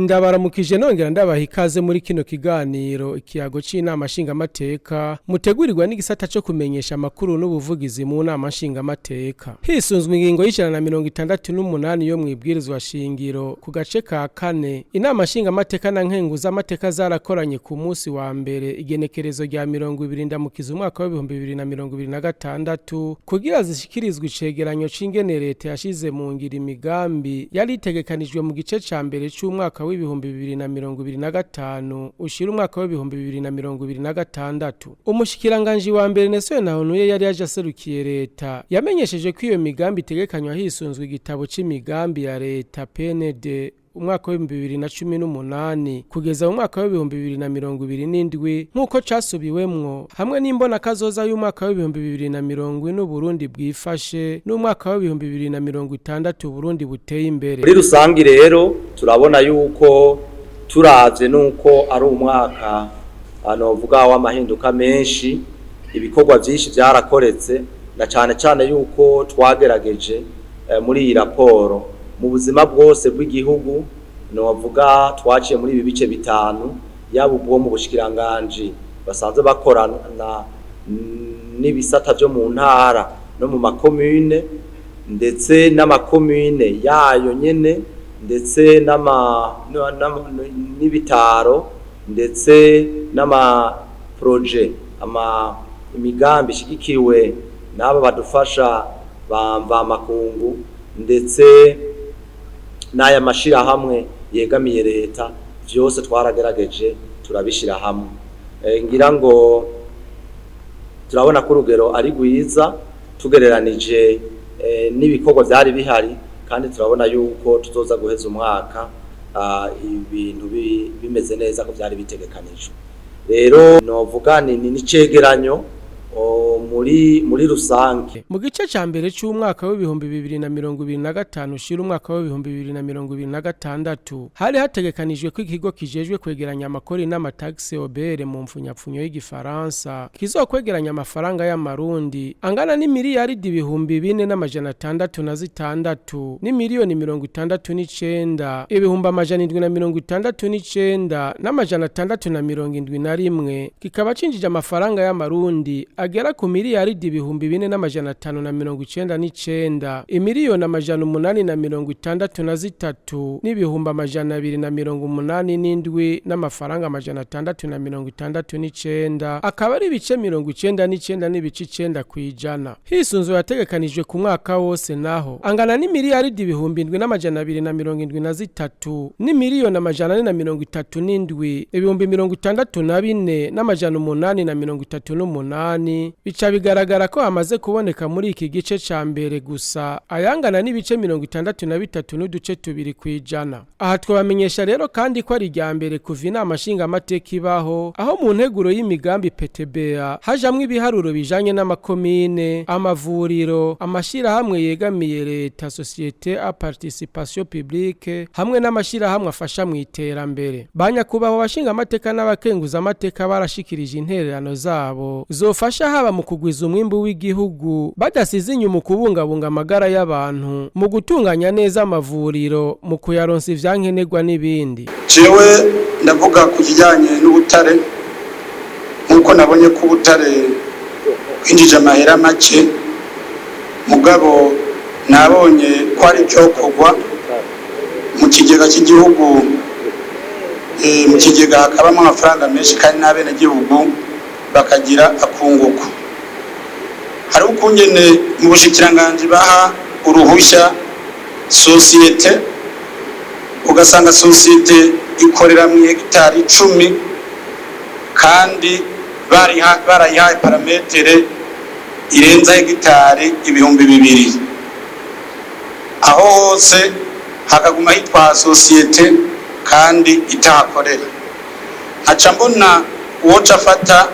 Ndabaramukije nongera ndabaha ikaze muri kino kiganiro ikiyago c'inama nshingamateka mutegurirwa n'igisata co kumenyesha amakuru n'ubuvugizi mu nama nshingamateka. Hisunzwe ingingo y'168 yo mw'ibwirizwa shingiro ku gace ka kane, inama nshingamateka na nkenguzamateka zarakoranye ku munsi wa mbere igenekerezo rya 20 ndamukiza umwaka wa 2026 kugira zishikirizwe icegeranyo c'ingene leta yashize mu ngiro imigambi yari itegekanijwe mu gice ca mbere c'umwaka wa 2025 ushira umwaka wa 2026. Umushikiranganji wa mbere Nestor Ntahonuye yari yaje aserukiye leta yamenyesheje ko iyo migambi itegekanywa hisunzwe igitabo c'imigambi ya leta PND umwaka wa 2018 kugeza mu mwaka wa 2027 nk'uko casubiwemwo hamwe n'imbona kazoza y'umwaka wa 2040 Burundi bwifashe n'umwaka wa 2060 Burundi buteye imbere. Muri rusangi rero turabona yuko turavye nuko ari umwaka anovuga w'amahinduka menshi, ibikorwa vyinshi vyarakoretse na cane cane yuko twagerageje muri iyi raporo mu buzima bwose bw'igihugu. Novuga twaciye muri ibi bice bitanu, yaba ubwo mu bushikiranganji basanzwe bakorana n'ibisata vyo mu ntara no mu makomune, ndetse n'amakomune yayo nyene, ndetse n'ibitaro, ndetse n'ama projet ama imigambi ishigikiwe n'aba badufasha bamva makungu, ndetse n'aya mashirahamwe yegamiye leta, vyose twaragerageje turabishira hamwe. Ngira ngo turabona ko urugero ari rwiza tugereranije n'ibikorwa vyari bihari, kandi turabona yuko tuzoza guheza umwaka ibintu bimeze neza ko vyari bitegekanijwe. Rero novuga ni n'icegeranyo muri rusange. Mu gice ca mbere c'umwaka wa 2025 ushira umwaka wa 2026 hari hategekanijwe ko ikigo kijejwe kwegeranya amakori n'amataxe OBR mu mfunyapfunyo y'igifaransa kizokwegeranya amafaranga y'amarundi angana n'imiliyaridi 4606 n'imiliyoni 69 769 671, kikaba cinjije amafaranga y'amarundi agera ku miliyaridi 4599 imiliyoni 863 n'ibihumbi 287 n'amafaranga 669, akaba ari ibice 99.9 kwijana. Hisunzwe yategekanijwe ku mwaka wose naho angana n'imiliyaridi 7273 n'imiliyoni 437 64 838. Bica bigaragara ko hamaze kuboneka muri iki gice ca mbere gusa ayangana n'ibice 63 n'uduce 2 kwijana. Aha twabamenyesha rero kandi ko ari irya mbere kuva inama nshingamateka ibaho aho mu nteguro y'imigambi PTBA hajamwo ibiharuro bijanye n'amakomine, amavuriro, amashirahamwe yegamiye leta, société à participation publique, hamwe n'amashirahamwe afasha mu iterambere. Banyakubahwa bashingamateka n'abakenguza amateka barashikirije intererano zabo zofasha haba mu kugwiza umwimbu w'igihugu badasize inyuma kubungabunga amagara y'abantu, mu gutunganya neza amavuriro, mu kuyaronsa ivyankenerwa n'ibindi. Jewe ndavuga ku kijyanye n'ubutare, nk'uko nabonye ko ubutare bwinjije amahera make, mugabo nabonye ko ari icyokorwa mu kigega cy'igihugu, mu kigega hakabamo amafaranga menshi kandi n'abenegihugu bakagira akunguko. Hari ukungene mu bushikiranganji baha uruhushya sosiyete, ugasanga sosiyete ikorera mu hegitari 10 kandi barayihaye paramètre irenza hegitari 2000, aho hose hakaguma hitwa sosiyete kandi itahakorera. Nkaca mbona uwoca afata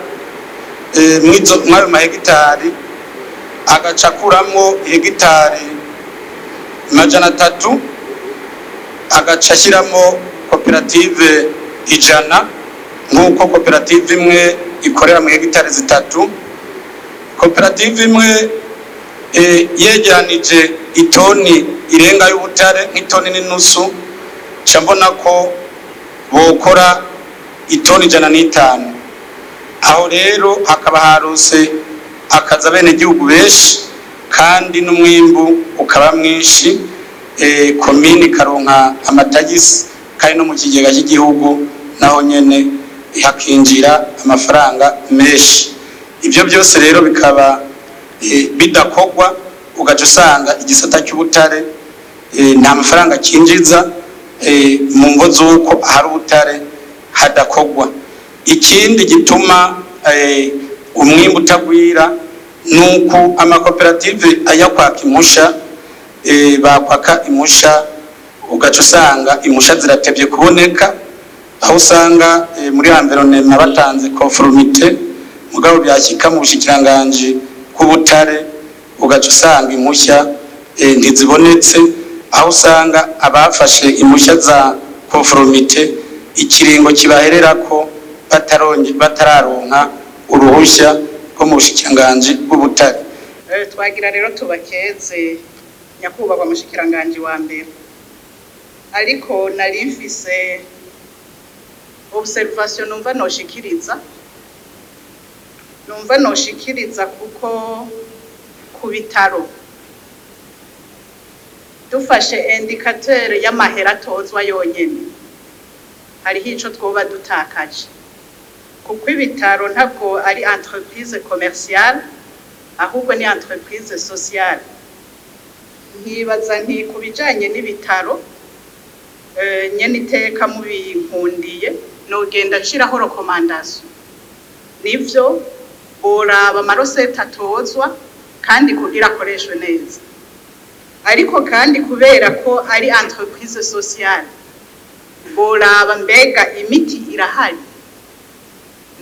mw'ayo mahegitari agaca akuramwo hegitari 300, agaca ashyiramo koperative 100, nk'uko koperative imwe ikorera mu hegitari 3, koperative imwe yegeranije itoni irenga y'ubutare nk'itoni n'inusu, nca mbona ko bokora itoni 105. Aho rero hakaba harose akazi abenegihugu benshi kandi n'umwimbu ukaba mwinshi, komini ikaronka amatagisi kandi no mu kigega cy'igihugu naho nyene hakinjira amafaranga menshi. Ibyo byose rero bikaba bidakogwa, ugaca usanga igisata cy'ubutare nta mafaranga kinjiza mu mvo z'uko hari ubutare hadakogwa. Ikindi gituma umwimbu utagwira nuko amakoperative ajya kwaka impusha, bakwaka impusha ugaca usanga impusha ziratevye kuboneka, aho usanga muri environnement batanze conformité, mugabo byashyika mu bushikiranganji bw'ubutare ugaca usanga impushya ntizibonetse, aho usanga abafashe impushya za conformité ikiringo kibahererako batararonka uruhushya rwo mu bushikiranganji bw'ubutare. Twagira rero tubakeze, nyakubahwa mushikiranganji wa mbere, ariko nari mfise observation numva noshikiriza kuko ku bitaro dufashe indicateur y'amahera atozwa yonyene, hariho ico twoba dutakaje, kuko ibitaro ntabwo ari entreprise commerciale, ahubwo ni entreprise sociale. Nkibaza nti ku bijanye n'ibitaro, nyene iteka mubinkundiye nogenda nshiraho recommandation. Nivyo, boraba ama recettes atozwa kandi kugira akoreshwe neza, ariko kandi kubera ko ari entreprise sociale, boraba mbega imiti irahari,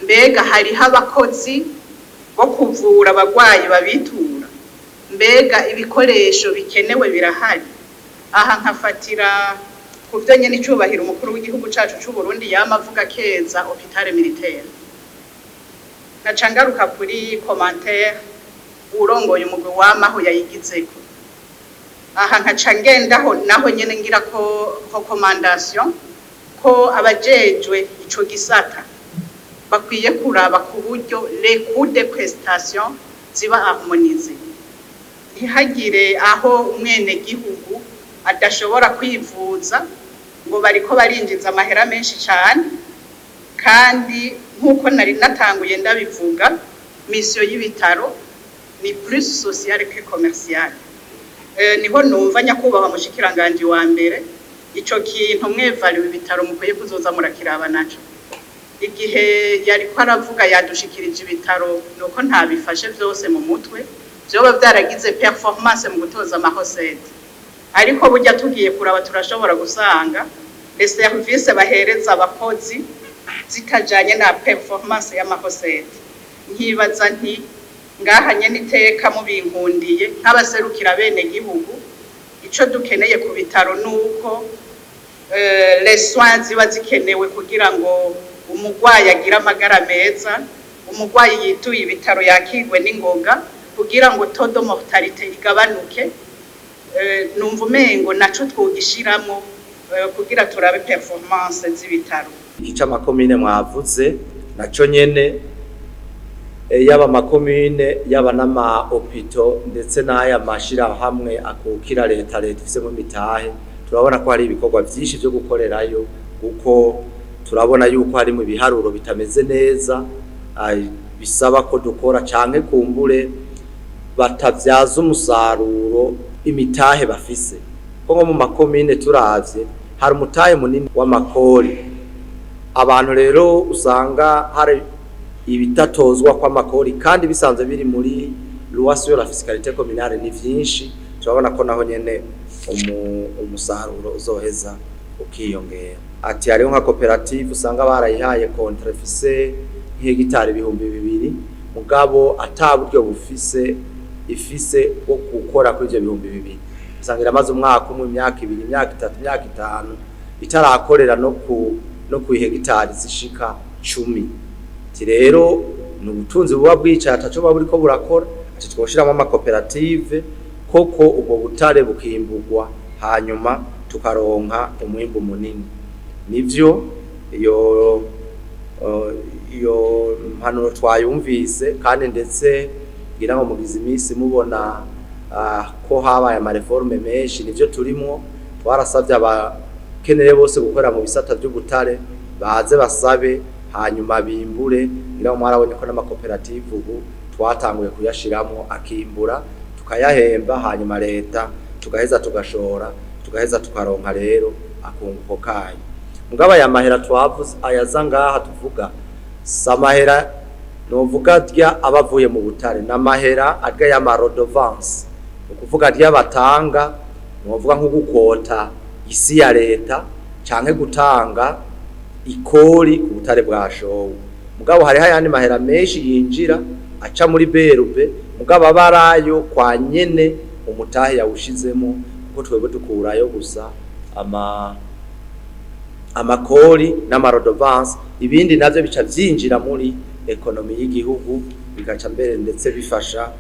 mbega hariho abakozi bo kuvura abagwayi babitura, mbega ibikoresho bikenewe birahari. Aha nkafatira ku byo nyene icubahiro umukuru w'igihugu cacu c'u Burundi yama avuga, keza hôpital militaire. Naca ngaruka kuri commentaire urongoye umugwi wamaho yayigizeko. Aha nkaca ngendaho naho nyene ngira ko recommandation ko abajejwe ico gisata bakwiye kuraba ku buryo les coûts de prestation ziba harmonisés, ntihagire aho umwenegihugu adashobora kwivuza ngo bariko barinjiza amahera menshi cyane. Kandi nk'uko nari natanguye ndabivuga, mission y'ibitaro ni plus sociale que commerciale. Niho numva, nyakubahwa mushikiranganji wa mbere, ico kintu mwevariwe ibitaro mukwiye kuzoza murakiraba naco. Igihe yariko aravuga yadushikirije ibitaro, nuko ntabifashe vyose mu mutwe, vyoba vyaragize performance mu gutoza ama recettes, ariko burya tugiye kuraba turashobora gusanga les services bahereza abakozi zitajanye na performance y'ama recettes. Nkibaza nti ngaha nyene iteka mubinkundiye nk'abaserukira bene gihugu, ico dukeneye ku bitaro nuko les soins ziba zikenewe kugira ngo umugwayi agire amagara meza, umugwayi yituye ibitaro yakirwe n'ingoga, kugira ngo taux de mortalité igabanuke. Numva umengo naco twogishiramwo kugira turabe performance z'ibitaro. Iki c'amakomine mwavuze naco nyene, yaba amakomine, yaba n'ama hôpitaux, ndetse n'aya mashirahamwe akukira leta, leta ifisemo imitahe, turabona ko hari ibikorwa vyinshi vyo gukorerayo, kuko turabona yuko harimo ibiharuro bitameze neza, bisaba ko dukora, canke kumbure batavyaza umusaruro imitahe bafise, ko nko mu makomine turavye hari umutahe munini w'amakori. Abantu rero usanga hari ibitatozwa kw'amakori kandi bisanzwe biri muri loi sur la fiscalité communale ni vyinshi. Turabona ko naho nyene umusaruro uzoheza ukiyongera. Ati hariho nka koperative usanga barayihaye contrat ifise nk'hegitari 2000, mugabo ata buryo bufise ifise bwo gukora kuri ivyo 2000. Usanga iramaze umwaka umwe, imyaka 2, imyaka 3, imyaka 5 itarakorera no ku hegitari zishika 10. Ati rero ni ubutunzi buba bwicaye ataco buba buriko burakora. Ati twoshiramo amakoperative koko, ubwo butare bukimburwa, hanyuma tukaronka umwimbu munini. Nivyo. Iyo mpanuro twayumvise, kandi ndetse ngira ngo mugize iminsi mubona ko habaye ama réformes menshi. Nivyo turimwo. Twarasabye abakeneye bose gukorera mu bisata by'ubutare baze basabe, hanyuma bimbure. Ngira ngo mwarabonye ko n'amakoperative ubu twatanguye kuyashiramwo, akimbura tukayahemba, hanyuma leta tugaheza tugashora, tugaheza tukaronka rero akunguko kayo. Mugabo aya mahera twavuze ayaza ngaha tuvuga si amahera novuga arya aba avuye mu butare, n'amahera arya y'ama redevances, ni ukuvuga arya batanga novuga nko gukota isi ya leta canke gutanga ikori ku butare bwashowe. Mugabo hariho ayandi mahera menshi yinjira aca muri BRB, mugabo aba arayo kwa nyene umutahe yawushizemo, kuko twebwe dukurayo gusa amakori n'ama redevances. Ibindi navyo bica vyinjira muri économie y'igihugu, bigaca mbere ndetse bifasha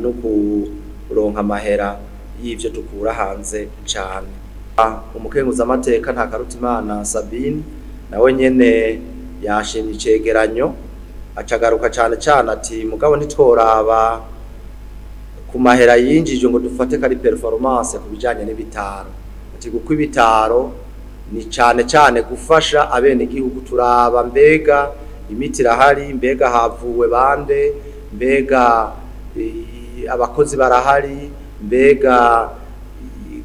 no kuronka amahera y'ivyo dukura hanze cane. Umukenguzamateka Ntakarutimana Sabine nawe nyene yashimye icegeranyo, acagaruka cane cane ati: "Mugabo ntitworaba ku mahera yinjije ngo dufate ko ari performance ku bijanye n'ibitaro," ati kuko ibitaro ni cane cane gufasha abenegihugu. Turaba mbega imiti irahari, mbega havuwe bande, mbega abakozi barahari, mbega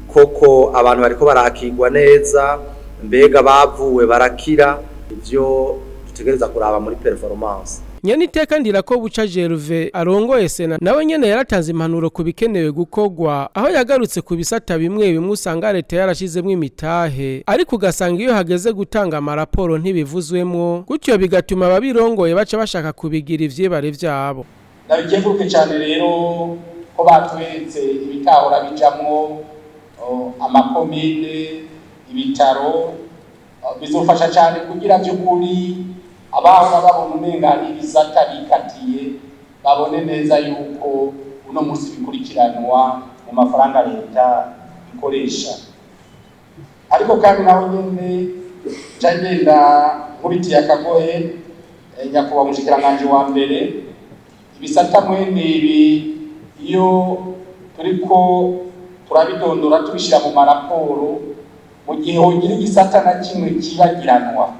koko abantu bariko barakirwa neza, mbega bavuwe barakira. Ivyo dutegereza kuraba muri performance. Nyeniteka Ndirakobuca Gervais arongoye Sena nawe nyene yaratanze impanuro ku bikenewe gukorwa, aho yagarutse ku bisata bimwe bimwe usanga leta yarashizemwo imitahe, ariko ugasanga iyo hageze gutanga amaraporo ntibivuzwemwo, gutyo bigatuma ababirongoye baca bashaka kubigira ivyibare vyabo. Ndabikenguruke cyane rero ko batweretse ibitahora bijamwo amakomine, ibitaro. Bizofasha cyane kugira by'ukuri abahora babona umenga hari ibisata bikatiye babone neza yuko uno munsi bikurikiranwa mu mafaranga leta ikoresha. Ariko kandi naho nyene nca ngenda nkubitiye akagohe, nyakubahwa mushikiranganji wa mbere, ibisata mwene ibi iyo turiko turabidondora tubishyira mu maraporo, mu gihe hogira igisata na kimwe kibagiranwa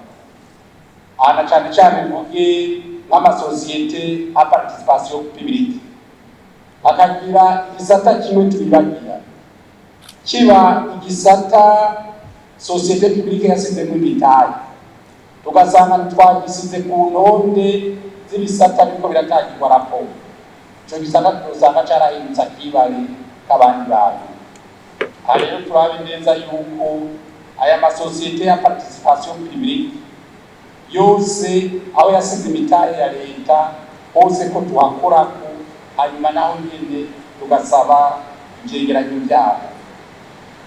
aha, na cane cane mvuge nk'amasosiyete à participation publique, hakagira igisata kimwe tubibagira, kiba igisata société publique yasizemo imitahe, tugasanga twagisize ku ntonde z'ibisata biriko biratangirwa raporo, ico gisata usanga carahindutse akibare k'abandi bantu. Aha rero turabe neza yuko aya masosiyete ya participation publique yose aho yasize imitahe ya leta hose ko tuhakorako, hanyuma naho nyene tugasaba ivyegeranyo vyabo.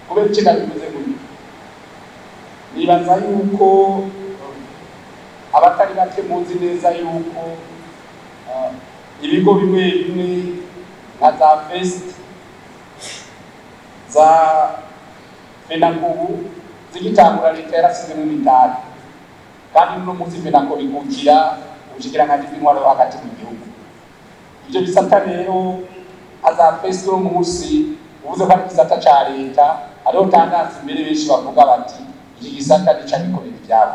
Kubera iki ndabivuze gutyo? Nibaza yuko abatari bake muzi neza yuko ibigo bimwe bimwe nka za FEST, za FENACOBU zigitangura leta yarasizemo imitahe, kandi uno munsi FENACOBU ikukira ubushikiranganji bw'intwaro yo hagati mu gihugu. Ivyo bisata rero nka za FEST, uno munsi uvuze ko ari igisata ca leta, hariho tendance mbere benshi bavuga bati iki gisata nica gikorera ivyabo.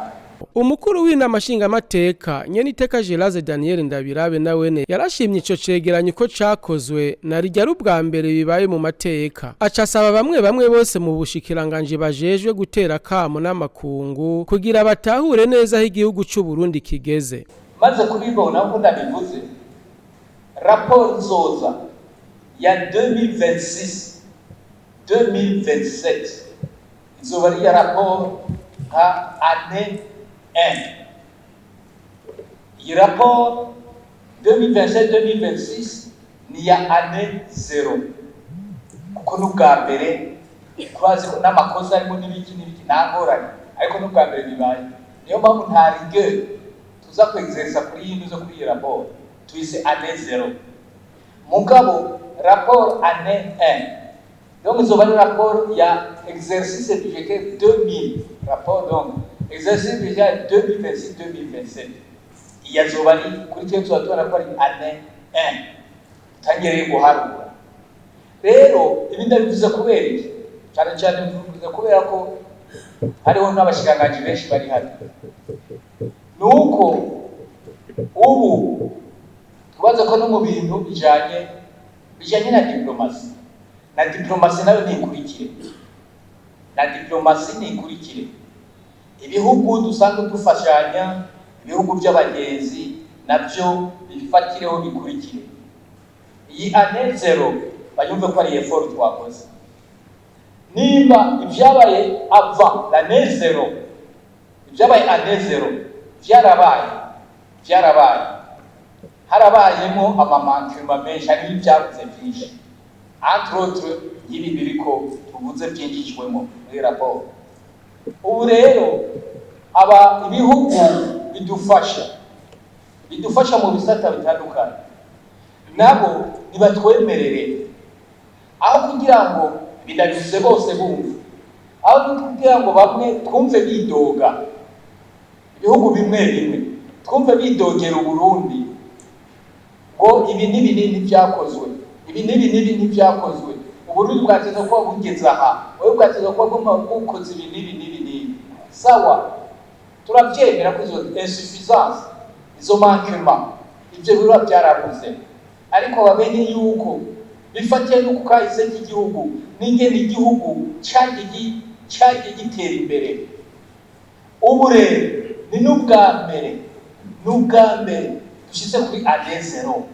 Umukuru w'inama nshingamateka Nyeniteka Gélase Daniel Ndabirabe nawene yarashimye ico cegeranyo ko cakozwe na rijya ari ubwa mbere bibaye mu mateka, aca asaba bamwe bamwe bose mu bushikiranganji bajejwe gutera kamo n'amakungu kugira batahure neza aho igihugu c'u Burundi kigeze. Maze kubibona ko ndabivuze, raporo izoza ya 2026 2027 izoba ari iya raporo nka année 1. Iyi raporo 2027 2026 ni ya année 0, kuko n'ubwa mbere turazi ko n'amakosa arimo n'ibiki n'ibiki, nta ngorane, ariko n'ubwa mbere bibaye. Niyo mpamvu nta rigueur tuza kwexerça kuri iyi zo kuri iyi raporo tuyise année 0. Mugabo rapport année 1, donc izoba ari rapport ya exercice budgétaire 2000, rapport donc Exercice budgétaire 2026-2027 iya azoba ari kuri twe tuba tubona ko ari année 1 tangiriye guharura. Rero ibi ndabivuze kubera iki? Cyane cyane mbivuze kubera ko hariho n'abashikiranganji benshi bari hano. Nuko ubu tubaze ko no mu bintu bijanye na diplomasi, na diplomasi nayo nikurikire, na diplomasi nikurikire. Ibihugu dusanzwe dufashanya, ibihugu by'abagenzi nabyo bifatireho bikurikire. Iyi année zéro bayumve ko ari effort twakoze. Nimba ibyabaye avant l'année zéro, ibyabaye année zéro byarabaye harabayemo amamankema menshi, harimo ibyabuze byinshi, entre autres y'ibi biriko tuvuze byinjijwemo muri raporo. Ubu rero aba ibihugu bidufasha mu bisata bitandukanye, nabo nibatwemerere aho kugira ngo bidabivuze bose bumva, aho kugira ngo bamwe twumve bidoga, ibihugu bimwe bimwe twumve bidogera Uburundi ngo ibi n'ibi n'ibi byakozwe, ibi n'ibi n'ibi ntibyakozwe, Uburundi bwateza kuba bugeze aha, wowe bwateza kuba bukoze ibi n'ibi n'ibi n'ibi. Sawa, turabyemera ko izo insuffisance, izo manquement, ibyo biba byarabuze, ariko bamenye yuko bifatiye n'uko kahise k'igihugu n'ingene igihugu cyagiye gitera imbere. Ubu rero ni n'ubwa mbere dushyize kuri année zéro.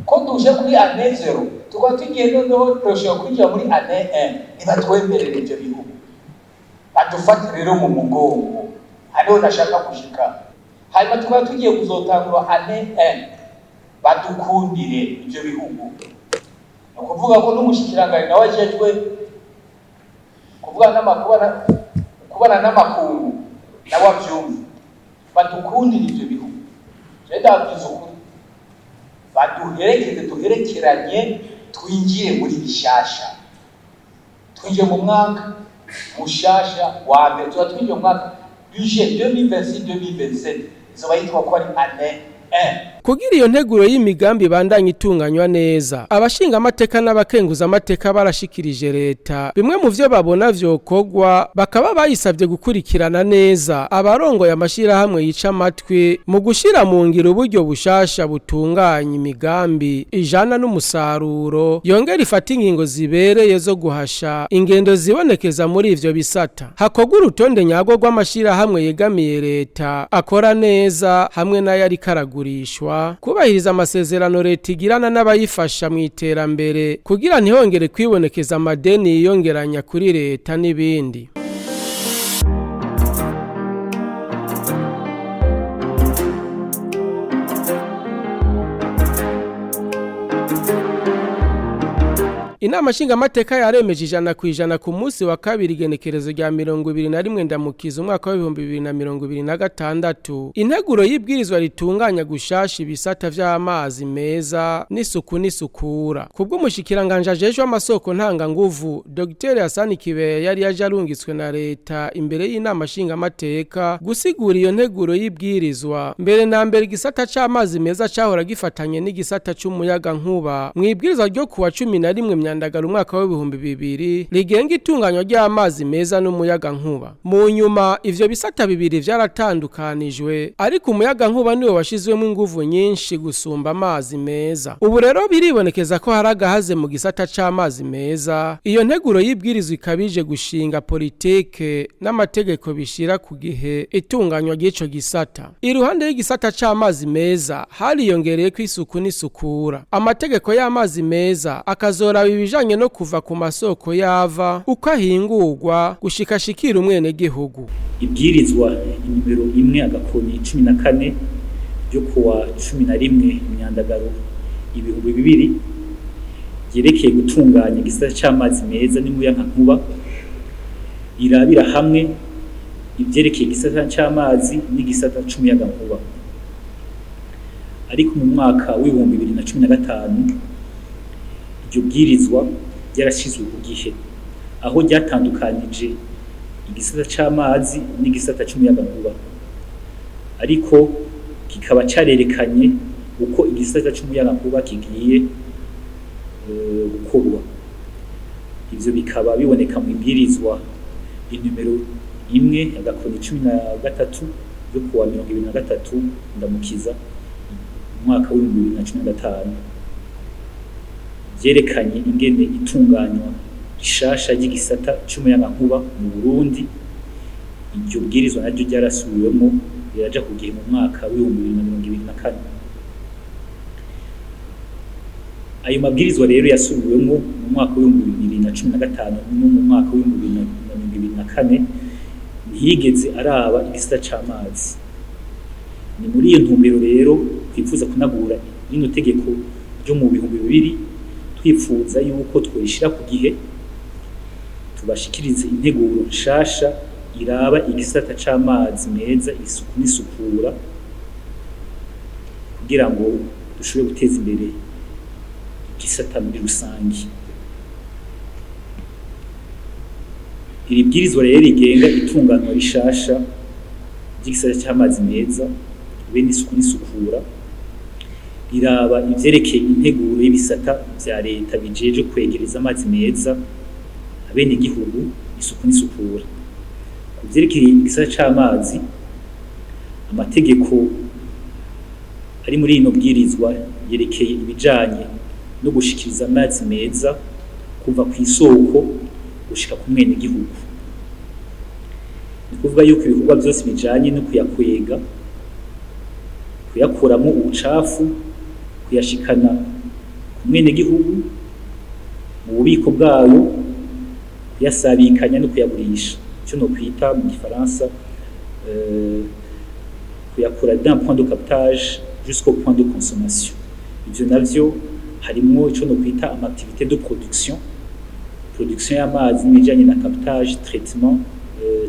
Ko duje kuri année zéro tukaba tugiye noneho turashobora kwinjira muri année 1. Nibatwemerere ibyo bihugu badufate rero mu mugongo, hariho nashaka gushika. Hanyuma tukaba tugiye kuzotangura année 1, badukundire ibyo bihugu. Ni ukuvuga ko n'umushikiranganji nawe ajejwe kubana n'amakungu nawe avyumva, badukundire ibyo bihugu. Je ndababwiza ukuri, baduherekeze, duherekeranye, twinjire muri bishasha, twinjire mu mwaka mushasha wa mbere. Tuba twinjiye mu mwaka budget 2026-2027 izoba yitwa ko ari année 1. Kugira iyo nteguro y'imigambi ibandanye itunganywa neza, abashinga amateka n'abakenguza amateka barashikirije leta bimwe mu vyo babona vyokorwa, bakaba bayisabye gukurikirana neza abarongoye amashirahamwe yica amatwi mu gushira mu ngiro uburyo bushasha butunganya imigambi ijana n'umusaruro, yongera ifata ingingo zibereye zo guhasha ingendo zibonekeza muri ivyo bisata. Hakorwa urutonde nyarwo rw'amashirahamwe yegamiye leta akora neza hamwe n'ayari karagurishwa, kubahiriza amasezerano leta igirana n'abayifasha mu iterambere kugira ntihongere kwibonekeza amadeni yiyongeranya kuri leta n'ibindi. Inama nshingamateka yaremeje 100% ku munsi wa kabiri igenekerezo rya 21 ndamukiza umwaka wa 2026 integuro y'ibwirizwa ritunganya gushasha ibisata vy'amazi meza n'isuku n'isukura. Kubw'umushikiranganje ajejwe amasoko ntanga nguvu Dr Hassan Kibeya yari yaje arungitswe na leta imbere y'inama nshingamateka gusigura iyo nteguro y'ibwirizwa. Mbere na mbere igisata c'amazi meza cahora gifatanye n'igisata c'umuyaga nkuba mw'ibwirizwa ryo kuwa 11 Myandagara umwaka w'ibihumbi bibiri rigenga itunganywa ry'amazi meza n'umuyaga nkuba. Mu nyuma ivyo bisata bibiri vyaratandukanijwe, ariko umuyaga nkuba niwo washizwemo inguvu nyinshi gusumba amazi meza. Ubu rero biribonekeza ko hari agahaze mu gisata c'amazi meza. Iyo nteguro y'ibwirizwa ikabije gushinga politike n'amategeko bishira ku gihe itunganywa ry'ico gisata. Iruhande y'igisata c'amazi meza hariyongereye ko isuku n'isukura. Amategeko y'amazi meza akazora ibijanye no kuva ku masoko yava uko ahingurwa gushikashikira umwene gihugu. Ibwirizwa nimero 1-14 ryo kuwa 11 Myandagaro 2000 ryerekeye gutunganya igisata c'amazi meza n'umuyaga nkuba irabira hamwe ivyerekeye igisata c'amazi n'igisata c'umuyaga nkuba. Ariko mu mwaka w'ibihumbi 2015 iryo bwirizwa ryarashizwe ku gihe, aho ryatandukanije Igisata c'amazi n'igisata c'umuyagankuba, ariko kikaba carerekanye uko igisata c'umuyagankuba kigiye gukorwa. Ivyo bikaba biboneka mu ibwirizwa inimero 1-13 yo kuwa 23 Ndamukiza umwaka w'2015, vyerekanye ingene itunganywa rishasha ry'igisata c'umuyagankuba mu Burundi. Iryo bwirizwa naryo ryarasubiwemwo riraja ku gihe mu mwaka w'2024. Ayo mabwirizwa rero yasubiwemwo mu mwaka w'2015 no mu mwaka w'2024 ntiyigeze araba igisata c'amazi. Ni muri iyo ntumbero rero twifuza kunagura rino tegeko ryo mu 2000, twifuza yuko tworishira ku gihe, tubashikirize integuro nshasha iraba igisata c'amazi meza, isuku n'isukura, kugira ngo dushobore guteza imbere igisata muri rusangi. Iri bwirizwa rero rigenga itunganywa rishasha ry'igisata c'amazi meza be n'isuku n'isukura riraba ivyerekeye integuro y'ibisata vya leta bijeje kwegereza amazi meza abenegihugu, isuku n'isukura. Ku vyerekeye igisata c'amazi, amategeko ari muri ino bwirizwa yerekeye ibijanye no gushikiriza amazi meza kuva kw'isoko gushika ku mwenegihugu. Ni kuvuga yuko ibikorwa vyose bijanye no kuyakwega, kuyakuramwo ubucafu, kuyashikana ku mwenegihugu mu bubiko bwayo, kuyasabikanya no kuyagurisha, ico nokwita mu gifaransa kuyakura d'un point de captage jusqu'au point de consommation. Ivyo navyo harimwo ico nokwita ama activité de production, production y'amazi n'ibijanye na captage, traitement,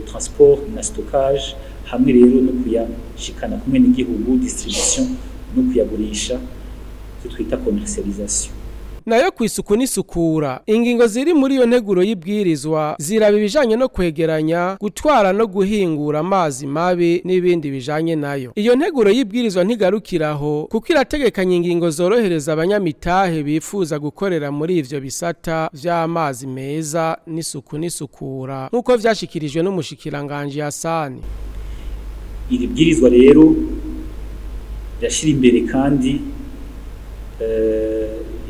transport na stockage, hamwe rero no kuyashikana ku mwenegihugu, distribution, no kuyagurisha, ivyo twita commercialisation. Nayo ku isuku n'isukura, ingingo ziri muri iyo nteguro y'ibwirizwa ziraba ibijanye no kwegeranya, gutwara no guhingura amazi mabi n'ibindi bijanye nayo. Iyo nteguro y'ibwirizwa ntigarukiraho, kuko irategekanya ingingo zorohereza abanyamitahe bifuza gukorera muri ivyo bisata vy'amazi meza n'isuku n'isukura, nk'uko vyashikirijwe n'umushikiranganji Hasani. Iri bwirizwa rero rirashira imbere kandi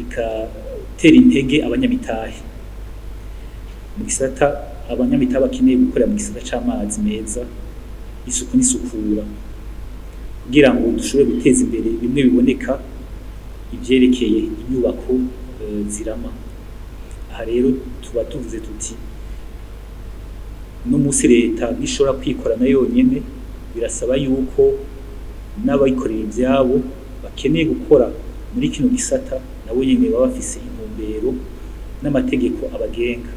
ikatera intege abanyamitahe mu gisata, abanyamitahe bakeneye gukorera mu gisata c'amazi meza, isuku n'isukura, kugira ngo dushobore guteza imbere bimwe biboneka ivyerekeye inyubako zirama. Aha rero tuba tuvuze tuti no musi leta ntishobora kwikorana yonyene, birasaba yuko n'abayikorera ivyabo bakeneye gukora muri kino gisata nabo nyene baba bafise intumbero n'amategeko abagenga.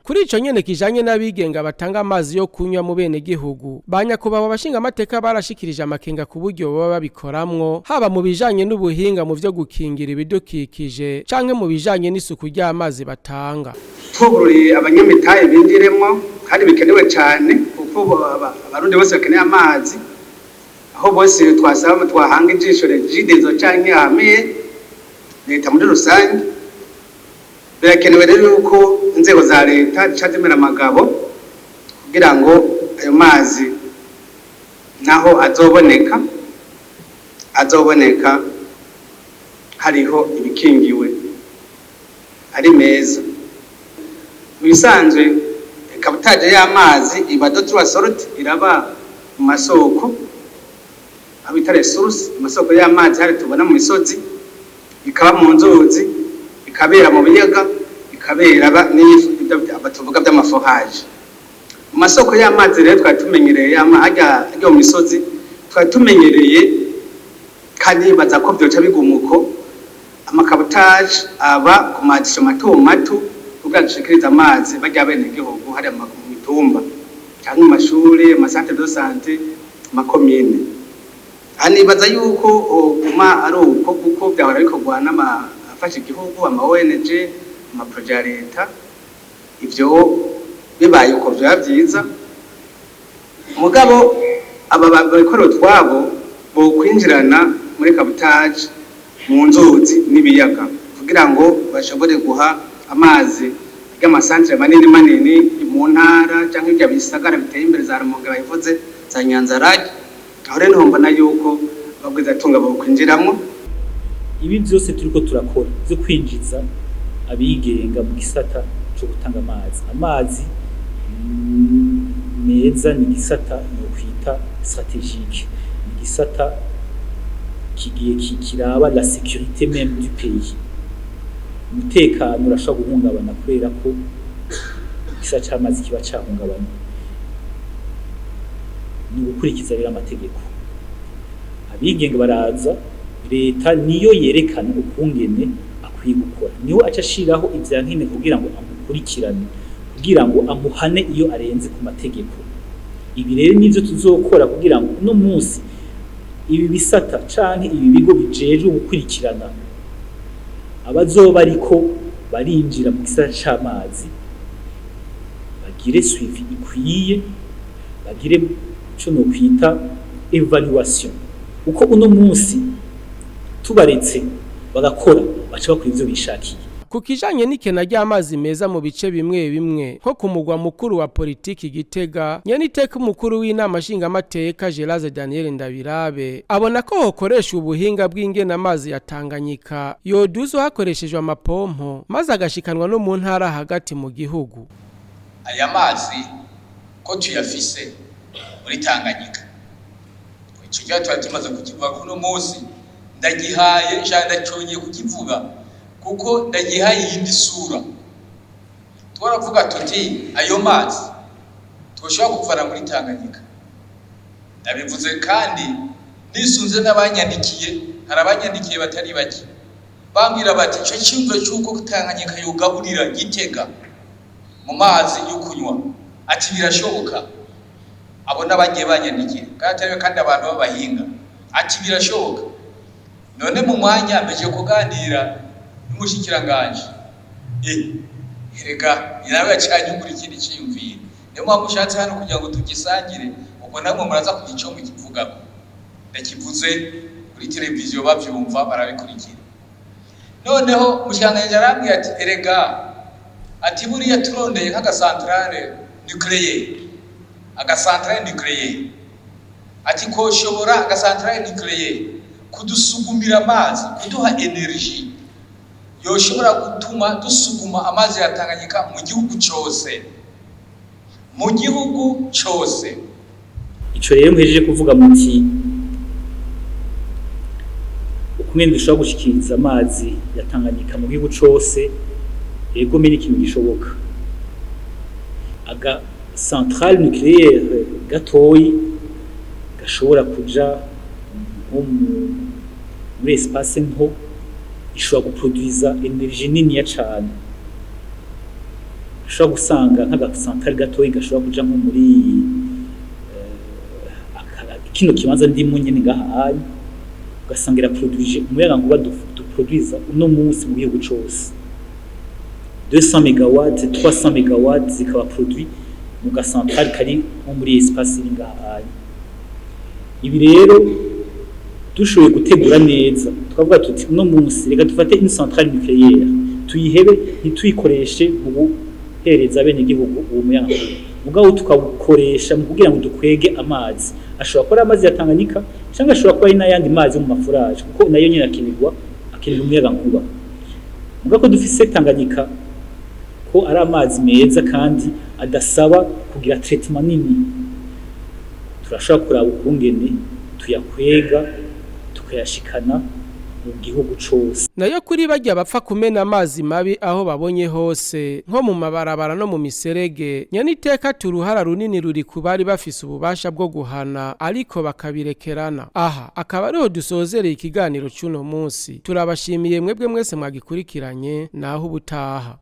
Kuri ico nyene kijanye n'abigenga batanga amazi yo kunywa mu bene gihugu, ba nyakubahwa abashinga amateka barashikirije amakenga ku buryo baba babikoramwo, haba mu bijanye n'ubuhinga mu vyo gukingira ibidukikije canke mu bijanye n'isuku ry'amazi batanga. Twugururiye abanyamitahe binjiremwo, kandi bikenewe cane, kuko abarundi bose bakeneye amazi. Aho bose twasaba twahanga ijisho Regideso canke hamiye leta muri rusange, birakenewe rero yuko inzego za leta zica zimera amagabo kugira ngo ayo mazi naho azoboneka hariho ibikingiwe, ari meza. Mu bisanzwe captage y'amazi iba de trois sortes: iraba mu masoko aho bita ressources, amasoko y'amazi hari tubona mu misozi, ikaba mu nzuzi, ikabera mu biyaga, ikabera tuvuga by'ama forages. Mu masoko y'amazi rero twari tumenyereye ajya mu misozi, twari tumenyereye kandi baza ko byoca biguma uko. Ama captage aba ku madisho mato mato kugira dushikirize amazi barya abenegihugu hariya mu mitumba cyangwa mu mashuri, ama centres de santé, amakomine. Aha nibaza yuko hoguma ari uko, kuko byahora bikorwa n'amafasha igihugu, ama ONG, ama projets ya leta. Ivyo bibaye uko vyoba vyiza. Mugabo aba babikora utwabo bokwinjirana muri captage mu nzuzi n'ibiyaga kugira ngo bashobore guha amazi y'amasantere manini manini mu ntara cyangwa ibyo bisagara biteye imbere za Rumonge bayivuze, za Nyanza-Lac. Aho rero niho mbona yuko abagwizatunga bokwinjiramo. Ibi byose turiko turakora byo kwinjiza abigenga mu gisata cyo gutanga amazi meza ni igisata nokwita stratégique, ni igisata kigiye kiraba la sécurité même du pays. Umutekano urashobora guhungabana kubera ko igisata c'amazi kiba cahungabanye. Ni ugukurikiza rero amategeko. Abigenga baraza, leta niyo yerekana ukungene akwiye gukora, niwe aca ashiraho ivyankene kugira ngo amukurikirane, kugira ngo amuhane iyo arenze ku mategeko. Ibi rero nivyo tuzokora kugira ngo uno munsi ibi bisata canke ibi bigo bijejwe gukurikirana abazoba ariko barinjira mu gisata c'amazi bagire suivi ikwiye, bagire ico nokwita évaluation, uko uno munsi tubaretse bagakora baca bakora ivyo bishakiye. Ku kijanye n'ikena ry'amazi meza mu bice bimwe bimwe nko ku mugwa mukuru wa politiki Gitega, nyeniteka umukuru w'inama nshingamateka Gélase Daniel Ndabirabe abona ko hokoresha ubuhinga bw'ingene amazi ya Tanganyika yoduzwa hakoreshejwe amapompo, maze agashikanwa no mu ntara hagati mu gihugu. Aya mazi ko tuyafise muri Tanganyika, ico gihe twari tumaze kukivuga, kuno munsi ndagihaye nshaka ndacyongeye kukivuga kuko ndagihaye iyindi sura. Twaravuga tuti ayo mazi twoshobora kuvana muri Tanganyika. Ndabivuze kandi nisunze n'abanyandikiye. Hari abanyandikiye batari bake bambwira bati ico cyumvo cy'uko Tanganyika yogaburira Gitega mu mazi yo kunywa, ati birashoboka. Abo n'abagiye banyandikiye kandi atari kandi abantu b'abahinga, ati birashoboka. None mu mwanya mbeje kuganira n'umushikiranganje, erega nawe yacanyugura ikindi cyiyumviro. Niyo mpamvu ushatse hano kugira ngo tugisangire, ubwo namwe muraza kugira ico mukivugako. Ndakivuze kuri televiziyo bavyumva, barabikurikira. Noneho umushikiranganji arambwira ati erega, ati buriya turondeye nk'agacentrale nucléaire, agacentrale nucléaire, ati koshobora agacentrale nucléaire kudusugumira amazi, kuduha énergie yoshobora gutuma dusuguma amazi ya Tanganyika mu gihugu cose, mu gihugu cose. Ico rero muhejeje kuvuga muti ukumwe dushobora gushikiriza amazi ya Tanganyika mu gihugu cose, ego, ni ikintu gishoboka. Aga centrale nucléaire gatoyi gashobora kuja nko muri espace nto ishobora guproduiza énergie niniya cane. Ushobora gusanga nk'aga centrale gatoyi gashobora kuja nko muri kino kibanza ndimo nyene ngaha hanyu, ugasanga iraproduije umuyagankuba duproduiza uno munsi mu gihugu cose, 200 mégawatts, 300 mégawatts zikaba produit mu ga centrale kari nko muri espace iri ngaha hanyu. Ibi rero dushoboye gutegura neza, tukavuga tuti uno munsi reka dufate une centrale nucléaire, tuyihebe, ntituyikoreshe mu guhereza abenegihugu uwo muyagankuba, mugabo tukawukoresha mu kugira ngo dukwege amazi. Ashobora kuba ari amazi ya Tanganyika cyangwa ashobora kuba ari n'ayandi mazi yo mu maforages, kuko nayo nyine akenerwa, akenera umuyagankuba. Mugabo ko dufise Tanganyika, ko ari amazi meza kandi adasaba kugira traitement nini, turashobora kuraba ukungene tuyakwega tukayashikana mu gihugu cose. Nayo kuri barya bapfa kumena amazi mabi aho babonye hose nko mu mabarabara no mu miserege, nyaniteka turuhara runini ruri ku bari bafise ububasha bwo guhana ariko bakabirekerana. Aha akaba ariho dusozereye ikiganiro c'uno munsi. Turabashimiye mwebwe mwese mwagikurikiranye. Naho ubutaha.